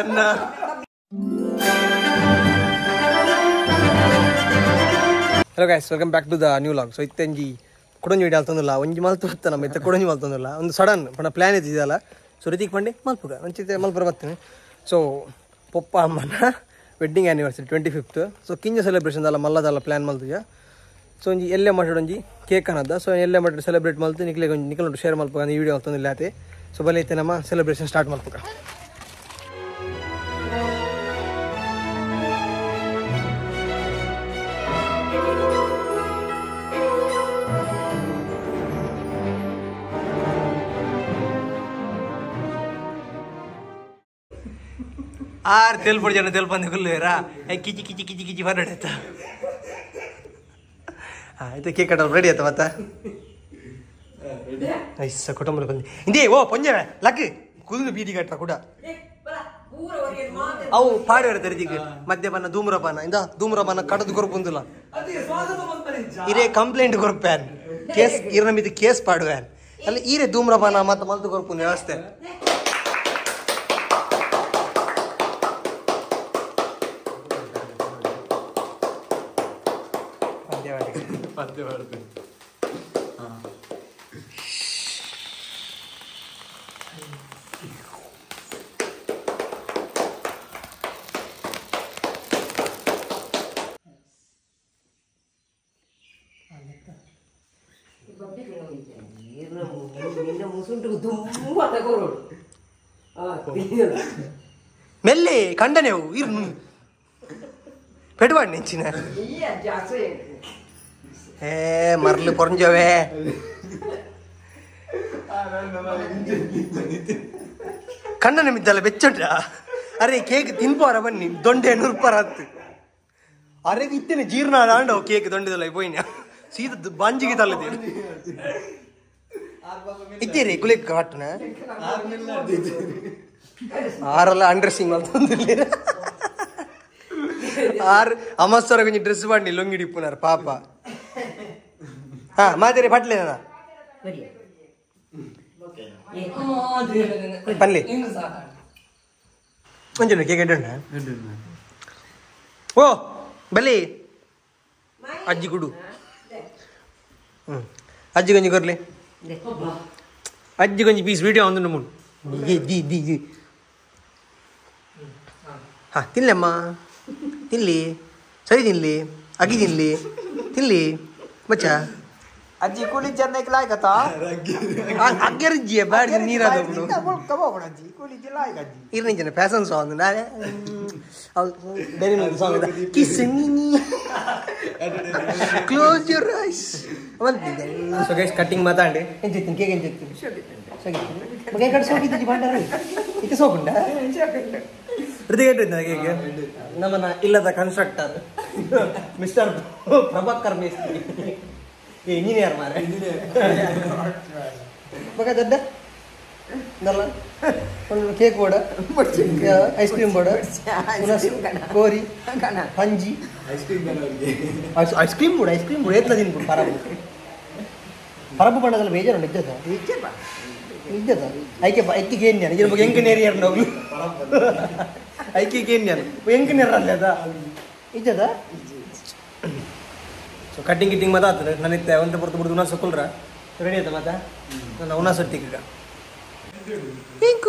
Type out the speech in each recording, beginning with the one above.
ಅನ್ನ. Hello guys, welcome back to the new vlog. So ಇತ್ತೆಂಜಿ ಕುಡೊಂಜಿ video ಅಲ್ತೊಂದಿಲ್ಲ, ಒಂಜಿ ಮಲ್ತು ಬತ್ತ ನಮ್ಮ ಇತ್ತೆ ಕುಡೊಂಜಿ ಮಲ್ತೊಂದಿಲ್ಲ, ಒಂದು ಸಡನ್ ಪಂಡ ಪ್ಲ್ಯಾನ್ ಇದ್ದಿದ್ದಲ್ಲ. ಸೊ ರಿತಿಕ್ ಪಂಡೆ ಮಲ್ಪುಗ ಒಂಚಿತ್ತೆ ಮಲ್ಪುರ ಬರ್ತೀನಿ. ಸೊ ಪೊಪ್ಪ ಅಮ್ಮನ wedding anniversary 25th. So ಕಿಂಜ celebration ದಲ್ಲ ಮಲ್ಲದಲ್ಲ ಪ್ಲ್ಯಾನ್ ಮಲ್ತುಜ. ಸೊ ಒಂಜಿ ಎಲ್ಲೆ ಮಾಟಾಡು ಒಂಜಿ ಕೇಕ್ ಅನ್ನದ. ಸೊ ಎಲ್ಲೆ ಮಾಟಾಡು ಸೆಲೆಬ್ರೇಟ್ ಮಲ್ತು ನಿಕ್ಲೆ ಒಂಜಿ ನಿಕಲ್ ಶೇರ್ ಮಲ್ಪುಗ ಈ ವಿಡಿಯೋ ಮಲ್ತೊಂದಿಲ್ಲ ಆತೆ. ಸೊ ಬಲೆ ಇತ್ತೆ ನಮ್ಮ ಸೆಲೆಬ್ರೇಷನ್ ಸ್ಟಾರ್ಟ್ ಮಲ್ಪುಗ. ಆರ್ ತೆಲ್ಪುಡು ಜನ ತೆಲ್ಪಂದು ಕುಲ್ಲೇರಾ ಕಿಚಿ ಕಿಚಿ ಕಿಚಿ ಕಿಚಿ ಹೊರಡೆ ಆಯ್ತಾ. ಹಾಂ ಆಯ್ತು, ಕೇಕ್ ಕಟ್ಟಲು ರೆಡಿ ಆಯ್ತಾ ಮತ್ತ? ಐಸ ಕುಟುಂಬ ಬಂದು ಇಂದೇ ಓ ಪೊಂಜವೆ ಲಕ್ ಕುದುದು ಬೀದಿ ಕಟ್ಟ ಕೂಡ ಅವು ಪಾಡುವೆರ ತೆರಿದಿಗೆ ಮದ್ಯಪಾನ ಧೂಮ್ರಪಾನ ಇಂದ ಧೂಮ್ರಪಾನ ಕಡದು ಕೊರ್ಪುಂದಿಲ್ಲ ಇರೇ ಕಂಪ್ಲೇಂಟ್ ಕೊರ್ಪ್ಯಾನ್ ಕೇಸ್ ಇರ ಮಿತಿ ಕೇಸ್ ಪಾಡುವ್ಯಾನ್ ಅಲ್ಲಿ ಈರೆ ಧೂಮ್ರಪಾನ ಮತ್ತೆ ಮಲ್ತು ಕೊರ್ಪುಂದು ವ್ಯವಸ್ಥೆ. ಮೆಲ್ಲೆ ಕಂಡನೆವು ಇರ್ ಪೆಡುವಾಡ್ ನೆಂಚಿನ ಏ ಮರ್ಲು ಪೊರಂಜವೆ ಕಣ್ಣನ ಮಿದ್ದಲ್ಲ ಬೆಚ್ಚೊಂಟ. ಅರೆ ಕೇಕ್ ತಿನ್ಪಾರ ಬನ್ನಿ ದೊಂಡೆ ನೂರ್ಪಾರ ಹತ್ತು. ಅರೆ ಇತ್ತೇನೆ ಜೀರ್ಣ ಆಂಡವು ಕೇಕ್ ದೊಂಡೆದಲ್ಲ ಪೋಯಿನ ಸೀದ ಬಂಜಿಗೆ ತಲ್ಲದೇನು ಇತ್ತೀರಿ ಕುಲಿಕ್ ಕಾಟನ ಆರಲ್ಲ ಅಂಡ್ರೆಸಿಂಗ್ ಅಂತಂದಿಲ್ಲ ಆರ್ ಅಮಸ್ಸರ ಕೊಂಚ ಡ್ರೆಸ್ ಮಾಡಿ ಲೊಂಗಿ ಇಪ್ಪುನಾರ ಪಾಪ. ಹಾ ಮಾತೇರಿ ಪಟ್ಲೇನ ಪನ್ಲಿ ಒಂಜಿ ಕೇಕ್ ಎಡ್ಡ ಓ ಬಲಿ ಅಜ್ಜಿ ಕುಡು. ಹ್ಞೂ ಅಜ್ಜಿ ಗೊಂಜಿ ಕೊರ್ಲಿ ಅಜ್ಜಿ ಗೊಂಜಿ ಪೀಸ್ ವಿಡಿಯೋ ಒಂದು ಮೂಡು the the the. ಹಾಂ ತಿನ್ಲಮ್ಮ ತಿನ್ಲಿ ಸರಿ ತಿನ್ಲಿ ಅಗಿ ತಿನ್ಲಿ ತಿನ್ಲಿ ಬಚ್ಚ ಅಜ್ಜಿ ಕೂಲಿ ಚೆನ್ನೈಕ್ ಲಾಯ್ಕತ್ತ ಅಗ್ಗರ್ಜಿಯ ಬಾಡಿ ನೀರಾದ ಅಜ್ಜಿ ಕೂಲಿ ಲಾಯ್ಕ ಅಜ್ಜಿ ಇರ್ನಿಂಜನ ಫ್ಯಾಷನ್ ಸಾಂಗ್ ನಾಳೆ ಬೇರೆ song kiss me close your eyes. So guys cutting ಮಾತಾಡಿ ಎಂಚಿತ್ತೀನಿ ಕೇಕ್ ಎಂಚಿತ್ತೀನಿ ಸೋಗಿತ್ತೀನಿ ಕೇಕ್ ಸೋಗಿತ್ತಿ ಬಾಂಡಾರ ಇತ್ತೆ ಸೋಕುಂಡ ಋತಿಗೆ ಕೇಕ್ ನಮ್ಮನ್ನ ಇಲ್ಲದ ಕನ್ಸ್ಟ್ರಕ್ಟರ್ ಮಿಸ್ಟರ್ ಪ್ರಭಾಕರ್ ಮೇಸ್ತ್ರಿ ಇಂಜಿನಿಯರ್ ಮಾರೆ ಬಗ ದೊಡ್ಡ ಒಂದು ಕೇಕ್ ಬೋಡ ಐಸ್ ಕ್ರೀಮ್ ಬೋಡ ಕೋರಿ ಪಂಜಿ ಐಸ್ ಕ್ರೀಮ್ ಬೋಡ ಐಸ್ ಕ್ರೀಮ್ ಬೋಡ ಏತ್ಲ ತಿನ್ಬಿಡು ಪರಬು ಪರಬು ಬಣ್ಣದಲ್ಲಿ ಬೇಜಾರು ನಿಜದ ನಿಜದ ಐಕೆ ಐಕ್ಕಿಗೆ ಏನ್ ನಾನು ಬಗ್ಗೆ ಎಂಕ ನೇರಿಯರ್ ಹೋಗ್ಲು ಐಕ್ಕಿಗೆ ಏನ್ ನಾನು ಎಂಕ ನೇರಲ್ಲ ಅದ ಇಜ್ಜದ. ಸೊ ಕಟ್ಟಿಂಗ್ ಗಿಟ್ಟಿಂಗ್ ಮಾತಾ ಆಗ್ತದೆ ನನ್ನಿತ್ತೆ ಒಂತೆ ಪೊರ್ತು ಬಿಡ್ದು ಉಣಾಸ ಕುಲ್ರ ರೆಡಿ ಆಯ್ತಾ ಮಾತಾ ನನ್ನ ಉಣಾಸ ಈಗ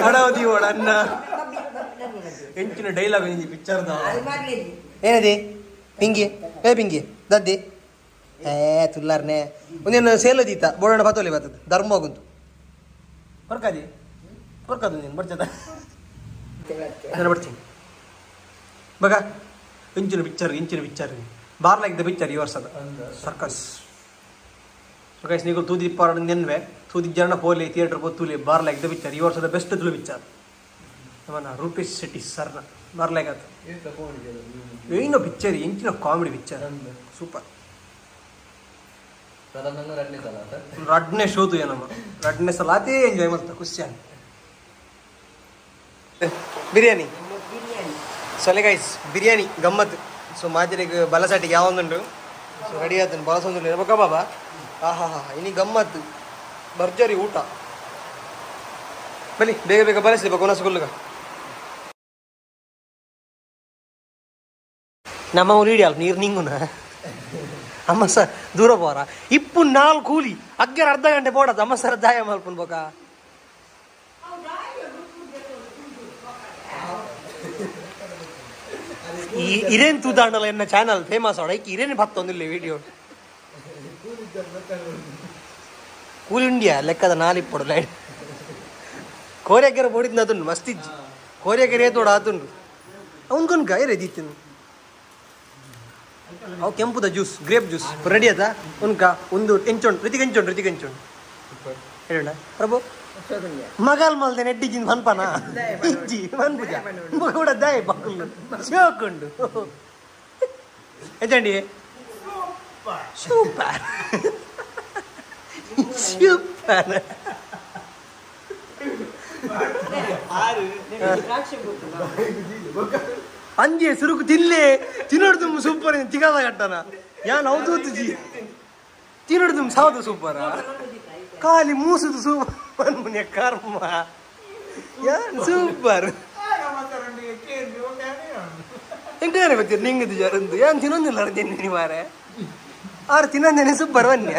ಅಡವದಿ ಓಡ ಅನ್ನ ಎಂಚಿನ ಡೈಲಾಗ್ ಇಂಜಿ ಪಿಕ್ಚರ್ದ ಏನದಿ ಪಿಂಗಿ ಏ ಪಿಂಗಿ ದದ್ದಿ ಏ ತುಲ್ಲಾರ್ನೆ ಒಂದೇನು ಸೇಲು ದೀತ ಬೋಡೋಣ ಬತ್ತೋಲಿ ಬರ್ತದೆ ಧರ್ಮ ಹೋಗುಂತು ಕೊರ್ಕಾದಿ ಕೊರ್ಕಾದು ನೀನು ಬರ್ತದ ನಾನು ಬರ್ತೀನಿ ಬಗ ಇಂಚಿನ ಪಿಕ್ಚರ್ ಇಂಚಿನ picture bar like the picture ಈ ವರ್ಷದ circus. So guys ನೀವು ತೂದಿ ಪಾರ ನೆನ್ವೆ ತೂದಿ ಜನ ಪೋಲಿ ಥಿಯೇಟರ್ ಪೋ ತೂಲಿ bar like the picture ಈ ವರ್ಷದ ಬೆಸ್ಟ್ ತುಳು ಪಿಕ್ಚರ್ ನಮ್ಮನ್ನ ರೂಪೇಶ್ ಶೆಟ್ಟಿ ಸರ್ನ ಬಾರ್ ಲೈಕ್ ಆತ ಏನೋ ಪಿಕ್ಚರ್ ಇಂಚಿನ comedy picture super. ರಡ್ನೇ ಶೋದು ಏನಮ್ಮ ರಡ್ನೇ ಸಲ ಅದೇ ಎಂಜಾಯ್ ಮಾಡ್ತಾ ಖುಷಿ ಬಿರಿಯಾನಿ ಸೊಲೆ ಗೈಸ್ ಬಿರಿಯಾನಿ ಗಮ್ಮತ್ತು. ಸೊ ಮಾತಿರಿಗೆ ಬಲಸಾಟಿಗೆ ಯಾವೊಂದುಂಟು. ಸೊ ರೆಡಿ ಆತನು ಬಲಸೊಂದು ಬೊಕ್ಕ ಬಾಬಾ. ಆಹಾ ಹಾ ಇನಿ ಗಮ್ಮತ್ತು. ಭರ್ಜರಿ ಊಟ. ಬಲಿ ಬೇಗ ಬೇಗ ಬರಸಿ ಕೊನಸುಗುಲ್ಲುಗ. ನಮ್ಮ ಊರು ಅಲ್ಪ ನೀರು ನಿಂಗುನ ಅಮ್ಮ ಸರ್ ದೂರ ಪೋರ ಇಪ್ಪು ನಾಲ್ಕು ಕೂಲಿ ಅಗ್ಗರ ಅರ್ಧ ಗಂಟೆ ಪೋಡದ ಅಮ್ಮ ಸರ್ ದಾಯ ಮಲ್ಪುನ್ ಬೊಕ. ಇರೇನ್ ತೂದಾಂಡಲ ಎನ್ನ ಚಾನಲ್ ಫೇಮಸ್ ಅವಡ ಐಕ್ ಇರೇನು ಬತ್ತೊಂದಿಲ್ಲ ವಿಡಿಯೋ. ಕೂಲಿ ಇಂಡಿಯಾ ಲೆಕ್ಕದ ನಾಲಿಪ್ಪಡು ಲೈಟ್ ಕೋರಿಯಾಕೆರೆ ಬೋಡಿದ್ನ ಅದನ್ನು ಮಸ್ತಿಜ್ಜಿ ಕೋರಿಯಾಕೆರೆ ತೋಡ ಆತುಂಡು ಅವನ್ಕೊನ್ಕ ಏರೆ ದೀತಿನ ಅವು ಕೆಂಪುದ ಜ್ಯೂಸ್ ಗ್ರೇಪ್ ಜ್ಯೂಸ್ ರೆಡಿ ಆತ ಉನ್ಕ ಒಂದು ಎಂಚೊಂಡು ರಿತಿಕ್ ಎಂಚೊಂಡು ರಿತಿಕ್ ಎಂಚೊಂಡು ಹೇಳೋಣ ಪ್ರಭು ಮಗಲ್ ಮಲ್ದೆ ನೆಡ್ಡಿಜಿನ್ ಮನ್ಪನ ಇಜ್ಜಿ ಮನ್ಪುಜ ಕೂಡ ದಾಯ ಬಕ್ಕುಲ್ಲು ಶೋಕುಂಡು ಎಂಚಂಡಿ ಸೂಪರ್ ಸೂಪರ್. ಅಂಜೆ ಸುರುಕು ತಿನ್ಲೆ ತಿನ್ನೋಡು ಸೂಪರ್ ತಿಗಾದ ಕಟ್ಟನ ಯಾನ್ ಅವಧೂತುಜಿ ತಿನ್ನೋಡು ಸಾವದು ಸೂಪರ್ ಖಾಲಿ ಮೂಸುದು ಸೂಪರ್ ಮುನ್ಯ ಕರ್ಮ ಯಾನ್ ಸೂಪರ್ ಎಂಟಾರೆ ಗೊತ್ತಿರ ನಿಂಗದು ಜರಂದು ಯಾನ್ ತಿನ್ನೊಂದಿಲ್ಲ ಅರ್ಜೆಂಟಿನಿ ಮಾರೆ ಆರು ತಿನ್ನಂದೇನೆ ಸೂಪರ್ ವನ್ಯ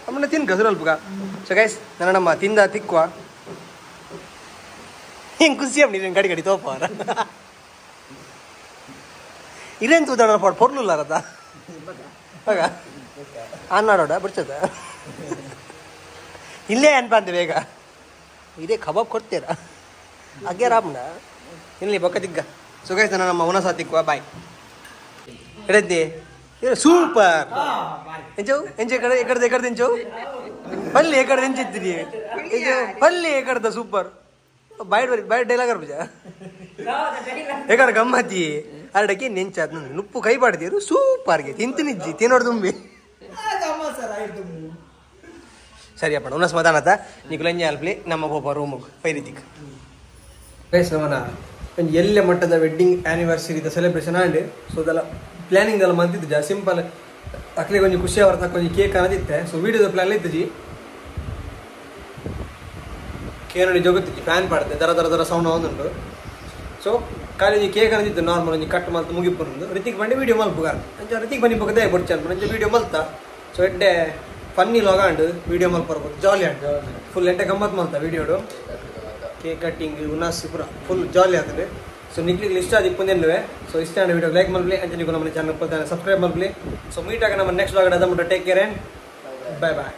ಅಮ್ಮನ ತಿನ್ಕ ಸುರಲ್ಪುಗ. ಸೊ ಗೈಸ್ ನನ್ನ ನಮ್ಮ ತಿಂದ ತಿಕ್ಕುವ ಹೆಂಗೆ ಖುಷಿ ಅಮ್ಮ ನೀನು ಗಡಿ ಗಡಿ ತೋಪಾರ ಇರೇನು ತೂದಾಡ ಪಾಡು ಪೊರ್ಲುಲ್ಲಾರದ ಆಗ ಅನ್ನಾಡೋಡ ಬಿಡ್ಸದ ಇಲ್ಲೇ ಅನ್ಪ ಅಂತೆ ಬೇಗ ಇದೇ ಕಬಾಬ್ ಕೊಡ್ತೀರಾ ಅಗ್ಗೆ ರಾಮಣ್ಣ ಇಲ್ಲಿ ಬೊಕ್ಕ ತಿಗ್ಗ. ಸೊ ಗೈಸ್ ನನ್ನ ನಮ್ಮ ಉಣಸ ತಿಕ್ಕುವ ಬಾಯ್ ಎಡದ್ದಿ ಸೂಪರ್ ಎಂಚವು ಎಂಚ ಎಕಡೆ ಎಕಡ್ದ ಎಕಡ್ದ ಎಂಚವು ಪಲ್ಲಿ ಎಕಡ್ದ ಎಂಚಿತ್ತೀನಿ ಪಲ್ಲಿ ಎಕಡ್ದ ಸೂಪರ್ ಬಾಯ್ ಬಾಯ್ ಡೈಲಾಗ್ ಅರ್ಪುಜ ಎಕಡ ಗಮ್ಮತ್ತಿ ಅರಡಕ್ಕೆ ನೆಂಚಾದ್ ನುಪ್ಪು ಕೈ ಬಾಡ್ದಿರು ಸೂಪರ್ಗೆ ತಿಂತಿನಿಜ್ಜಿ ತಿನ್ನೋಡು ತುಂಬಿ ಸರಿ ಅಪ್ಪ ಉನ್ನ ಸಮಾಧಾನ ನಿಕುಲಂಜಿ ಅಲ್ಪ್ಲಿ ನಮ್ಮ ಪೋಪ ರೂಮುಗ್ ಪೈರಿತಿಕ್. ಗೈಸ್ ನಮ್ಮನ ಒಂಜಿ ಎಲ್ಲೆ ಮಟ್ಟದ ವೆಡ್ಡಿಂಗ್ ಆ್ಯನಿವರ್ಸರಿದ ಸೆಲೆಬ್ರೇಷನ್ ಆಂಡ್ ಸೊ ಅದೆಲ್ಲ ಪ್ಲಾನಿಂಗ್ ಎಲ್ಲ ಮಂತಿದ್ದು ಸಿಂಪಲ್ ಅಕ್ಲಿಗೆ ಒಂಜಿ ಖುಷಿ ಅವರ ತಕ್ಕ ಒಂಜಿ ಕೇಕ್ ಅನ್ನದಿತ್ತೆ. ಸೊ ವಿಡಿಯೋದ ಪ್ಲಾನ್ ಇತ್ತಿಜಿ ಕೇನಡಿ ಜೋಗುತ್ತಿಜ್ಜಿ ಫ್ಯಾನ್ ಪಾಡ್ತೆ ದರ ದರ ದರ ಸೌಂಡ್ ಒಂದುಂಟು. ಸೊ ಕಾಲೇಜಿ ಕೇಕ್ ಅನ್ನದಿತ್ತು ನಾರ್ಮಲ್ ಒಂಜಿ ಕಟ್ ಮಲ್ತು ಮುಗಿಪುಂಡು ರಿತಿಕ್ ಬಂಡಿ ವೀಡಿಯೋ ಮಲ್ಪುಗ ಅಂಚ ರಿತಿಕ್ ಬನ್ನಿ ಬೊಕ್ಕ ದಯ ಬೊಡ್ಚಿ ಅನ್ಪುಂಡು ಅಂಚ ವೀಡಿಯೋ ಮಲ್ತ. ಸೊ ಎಡ್ಡೆ ಫನ್ನಿ ಲಾಗ್ ಆಂಡ್ ವೀಡಿಯೋ ಮಲ್ಪರ್ಬೋದು ಜಾಲಿ ಆಂಡ್ ಫುಲ್ ಎಡ್ಡೆ ಗಮ್ಮತ್ ಮಲ್ತ ವೀಡಿಯೋಡು ಕೇಕ್ ಕಟ್ಟಿಂಗ್ ಉನ್ನಾಸಿ ಪೂರ ಫುಲ್ ಜಾಲಿ ಆಗ್ತದೆ. ಸೊ ನಿಕ್ಲಿಗೆ ಇಷ್ಟ ಅದು ಇಪ್ಪಂದೆನ್ನುವೆ. ಸೊ ಇಷ್ಟ ಆಂಡ್ ವೀಡಿಯೋ ಲೈಕ್ ಮಲ್ಪಲಿ ಅಂಚ ನೀವು ನಮ್ಮ ಚಾನಲ್ ಸಬ್ಸ್ಕ್ರೈಬ್ ಮಲ್ಪಲಿ. ಸೊ ಮೀಟ್ ಆಗ ನಮ್ಮ ನೆಕ್ಸ್ಟ್ ಲಾಗ್ ಅದ take care and bye bye.